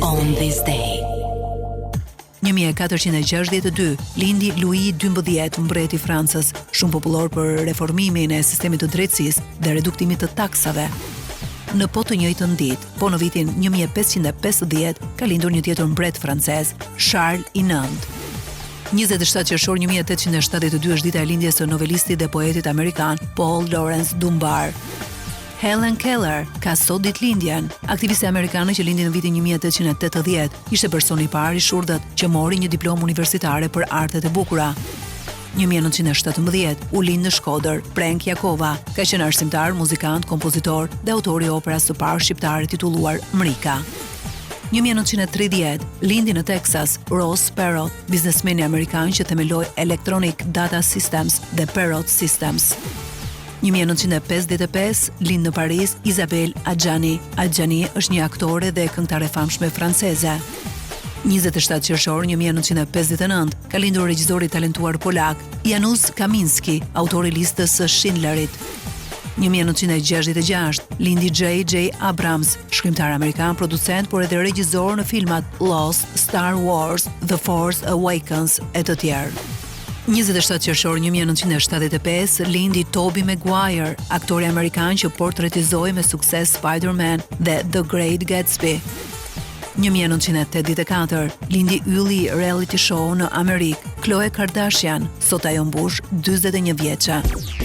On this day. 1462, lindi Louis XII, mbreti i Francës, shumë popullor për reformimin e sistemit të drejtësisë dhe reduktimit të taksave. Në po të njëjtën ditë, po në vitin 1550, ka lindur një tjetër mbret francez, Charles i IX. 27 qershor 1872 është dita e lindjes së novelistit dhe poetit amerikan Paul Laurence Dunbar. Helen Keller ka sot ditëlindjen. Aktiviste amerikane që lindi në vitin 1880, ishte personi i parë i shurdhët që mori një diplomë universitare për artet e bukura. 1917, u lind në Shkodër, Prenk Jakova, ka qenë arsimtar, muzikant, kompozitor dhe autor i operas së parë shqiptare titulluar Mrika. 1930, lindi në Texas, Ross Perot, biznesmeni amerikan që themeloi Electronic Data Systems dhe Perot Systems. 1955, lind në Paris Isabelle Adjani. Adjani është një aktore dhe këngëtare e famshme franceze. 27 qershor 1959, ka lindur regjizori i talentuar polak Janusz Kaminski, autor i listës së Schindlerit. 1966, lindi J.J. Abrams, shkrimtar amerikan, producent, por edhe regjizor në filmat Lost, Star Wars, The Force Awakens e të tjerë. 27 qershor 1975 lindi Tobey Maguire, aktori amerikan që portretizoi me sukses Spider-Man dhe The Great Gatsby. 1984 lindi ylli i reality show në Amerikë, Khloe Kardashian, sot ajo mbush 41 vjeçe.